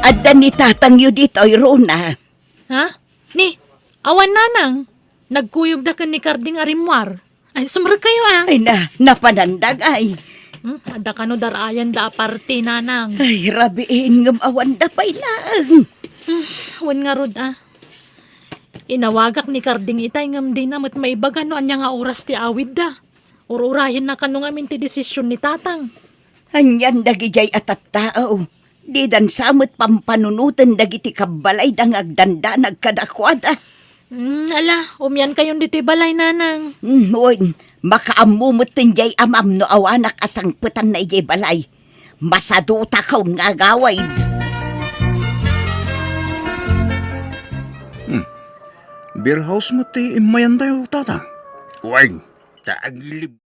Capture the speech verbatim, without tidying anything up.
Adda ni tatangyo ditoy, Rona. Ha? Ni, awan, nanang. Nagkuyogda ken ni Karding a rimmuar. Ay, sumrekkayo, ah. Ay na, napanandag ay. Hmm, adda kano dar-ayanda a parti, nanang. Ay, rabiin ngem awanda pay laeng. Hmm, wen ngarud, ah. Inawagak ni Karding itay ngem dina met maibaga no ania nga oras ti awidda. Ur-urayenna kano ngamin ti desisyon ni tatang. Anian dagidiay a tattao. Didan sa met pampanunoten dagiti kabbalayda nga agdandanag kadakuada. Hmm, ala, umiankayon ditoy balay, nanang. Hmm, wen, makaammo met ten diay amam no awanak a sangpetanna idiay balay. Masadutakon nga agawid. Hmm. Beer house met ti immayantayo, tata. Wen, ta agilib-